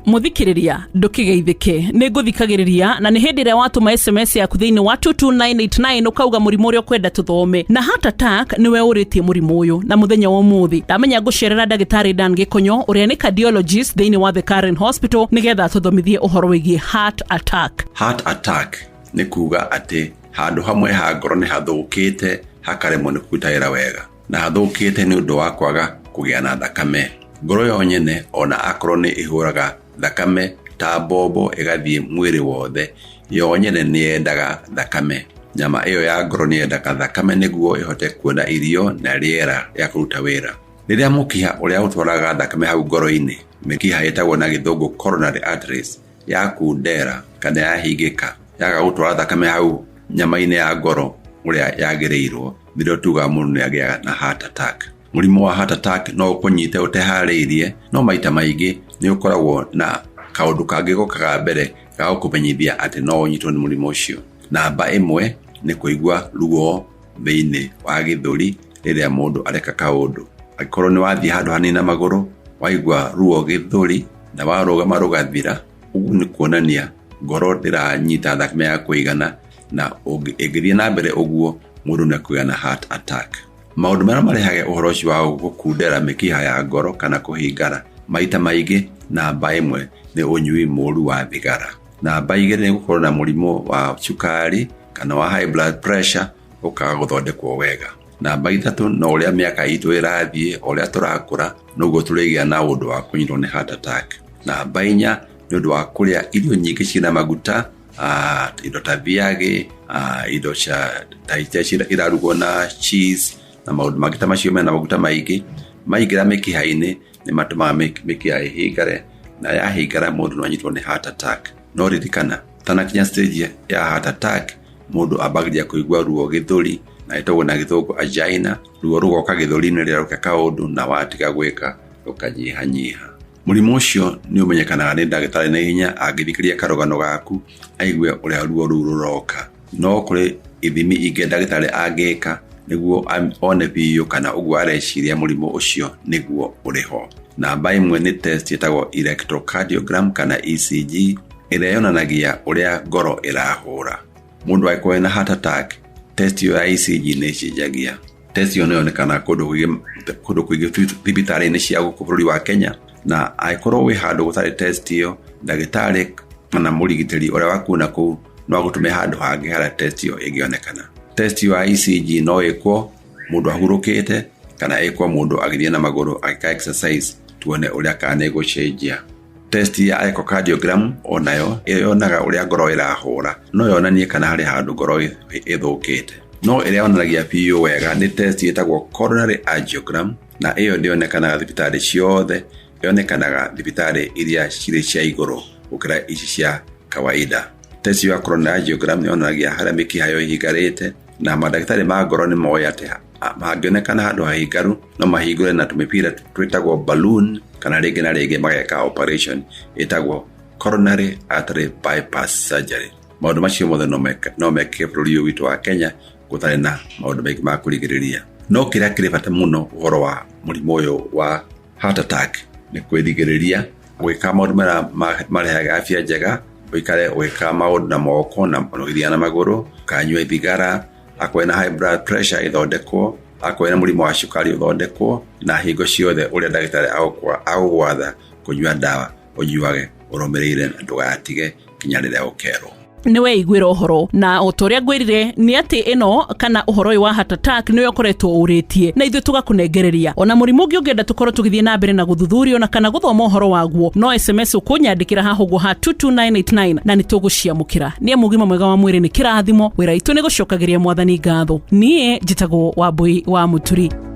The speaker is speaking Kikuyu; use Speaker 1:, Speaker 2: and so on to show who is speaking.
Speaker 1: Mũthikĩrĩria, ndũkĩgeithĩke, nĩ ngũthikagĩrĩria, na nĩ hĩndĩ ĩrĩa watũma SMS yaku thĩinĩ wa 22989 ũkauga mũrimũ ũrĩa ũkwenda tũthome, na heart attack nĩwe ũrĩtie mũrimũ ũyũ. Na mũthenya wa ũmũthĩ ndamenya ngũcerera ndagĩtarĩ Dan Gĩkonyo, ũrĩa nĩ cardiologist thĩinĩ wa The Karen Hospital, nĩgetha atũthomithie ũhoro wĩgiĩ heart attack.
Speaker 2: Heart attack nĩ kuga atĩ handũ hamwe ha ngoro nĩ hathũkĩte, hakaremwo nĩ kũruta wĩra wega, na hathũkĩte nĩ ũndũ wa kwaga kũgĩa na thakame. Ngoro yo nyene, ona akorwo nĩ ĩhũraga thakame ta mbombo ĩgathiĩ mwĩrĩ wothe, yo nyene nĩ yendaga thakame. Nyama ĩyo ya ngoro nĩ yendaga thakame nĩguo ĩhote kuona irio na rĩera rĩa kũruta wĩra. Rĩrĩa mũkiha ũrĩa ũtwaraga thakame hau ngoro-inĩ, mĩkiha ĩtagwo na Gĩthũngũ coronary arteries, yakundera kana yahingĩka, yaga gũtwara thakame hau nyama-inĩ ya ngoro ũrĩa yagĩrĩirwo, nĩrĩo tugaga mũndũ nĩ agĩaga na heart attack. Mũrimũ wa heart attack no ũkũnyite ũteharĩirie, no maita maingĩ nĩ ũkoragwo na kaũndũ kangĩ gokaga mbere ga gũkũmenyithia atĩ no ũnyitwo nĩ mũrimũ ũcio. Namba ĩmwe nĩ kũigua ruo thĩinĩ wa gĩthũri rĩrĩa mũndũ areka kaũndũ. Angĩkorwo nĩ wathiĩ handũ hanini na magũrũ, waigua ruo gĩthũri na warũgama rũgathira, ũguo nĩ kuonania ngoro ndĩranyita thakame ya kũigana, na ĩngĩthiĩ na mbere ũguo mũndũ nĩ ekũgĩa na heart attack. Maũndũ marĩa marehaga ũhoro ũcio wa gũkundera mĩkiha ya ngoro kana kũhingara maita maingĩ, namba ĩmwe nĩ ũnyui mũru wa thigara. Namba 2 nĩ gũkorwo na mũrimũ wa cukari kana wa high blood pressure ũkaga gũthondekwo wega. Namba 3, no ũrĩa mĩaka itũ ĩrathiĩ, o ũrĩa tũrakũra, noguo tũrĩgĩa na ũndũ wa kũnyitwo nĩ heart attack. Namba 4, nĩ ũndũ wa kũrĩa irio nyingĩ ciĩna maguta, indo ta thiagĩ, indo cia ta iria irarugwo na cheese na maũndũ mangĩ ta macio mena maguta maingĩ, maingĩra mĩkiha-inĩ nĩ matũmaga mĩkiha ĩhingare, na yahingara mũndũ no anyitwo nĩ heart attack. No ririkana, ũtanakinya stage ya heart attack, mũndũ ambagĩrĩria kũigua ruo gĩthũri, na ĩtagwo na Gĩthũngũ angina, ruo rũgoka gĩthũri-inĩ rĩrĩa rũka kaũndũ na watiga gwĩka rũkanyihanyiha. Mũrimũ ũcio nĩ ũmenyekanaga nĩ ndagĩtarĩ na ihenya angĩthikĩrĩria karũgano gaku aigue ũrĩa ruo rũu rũroka. No kũrĩ ithimi ingĩ ndagĩtarĩ angĩka nĩguo one biũ kana ũguo areciria mũrimũ ũcio nĩguo ũrĩ ho. Namba 1 nĩ test ĩtagwo electrocardiogram kana ECG, ĩrĩa yonanagia ũrĩa ngoro ĩrahũra. Mũndũ angĩkorwo ena heart attack, test ĩyo ya ECG nĩ ĩcenjagia. Test ĩyo nĩ yonekanaga kũndũ kũingĩ thibitarĩ-inĩ cia gũkũ bũrũri wa Kenya, na angĩkorwo wĩ handũ gũtarĩ test ĩyo, ndagĩtarĩ kana mũrigitĩri ũrĩa wakuona kũu no agũtũme handũ hangĩ harĩa test ĩyo ĩngĩonekana. Test ĩyo ya ECG no ĩkwo mũndũ ahurũkĩte kana ĩkwo mũndũ agĩthiĩ na magũrũ agĩka exercise, tuone ũrĩa kana nĩ ĩgũcenjia. Test ya echocardiogram onayo yonaga ũrĩa ngoro ĩrahũra, no yonanie kana harĩ handũ ngoro ĩthũkĩte. No ĩrĩa yonanagia biũ wega nĩ test ĩtagwo coronary angiogram, na ĩyo ndĩonekanaga thibitarĩ ciothe, yonekanaga thibitarĩ iria cirĩ cia igũrũ gũkĩra ici cia kawaida. Test ya coronary angiogram yonanagia harĩa mĩkiha ĩyo ĩhingarĩte, na mandagĩtarĩ ma ngoro nĩ moĩ atĩ hangĩonekana handũ hahingaru no mahingũre na tũmĩbira twĩtagwo balloon, kana rĩngĩ na rĩngĩ mageka operation ĩtagwo coronary artery bypass surgery. Maũndũ macio mothe no mekĩke bũrũri ũyũ witũ wa Kenya gũtarĩ na maũndũ maingĩ ma kũrigĩrĩria. No kĩrĩa kĩrĩ bata mũno ũhoro wa mũrimũ ũyũ wa heart attack nĩ kwĩrigĩrĩria gwĩka maũndũ marĩa marehaga afya njega, ũikare ũgĩka maũndũ na moko na ũgĩthiĩ na magũrũ, kanyue thigara, akorwo na high blood pressure ĩthondekwo, akorwo na mũrimũ wa cukari ũthondekwo, na hingo ciothe ũrĩa ndagĩtarĩ agũgwatha kũnyua ndawa ũnyuage ũrũmĩrĩire na ndũgatige nginya rĩrĩa ũkerwo.
Speaker 1: Nĩ weiguĩra ũhoro, na o ta ũrĩa ngwĩrire nĩ atĩ ĩno kana ũhoro ũyũ wa heart attack nĩwe ũkoretwo ũrĩtie na ithuĩ tũgakũnengereria. Ona mũrimũ ũngĩ ũngĩenda tũkorwo tũgĩthiĩ na mbere na gũthuthurio na kana gũthoma ũhoro waguo, no SMS ũkũnyandĩkĩra haha ũguo ha 22989 na nĩ tũgũciamũkĩra. Nĩ amu ũgima mwega wa mwĩrĩ nĩ kĩrathimo, wĩra witũ nĩ gũcokagĩria mwathani ngatho. Niĩ njĩtagwo Wambui wa Mũturi.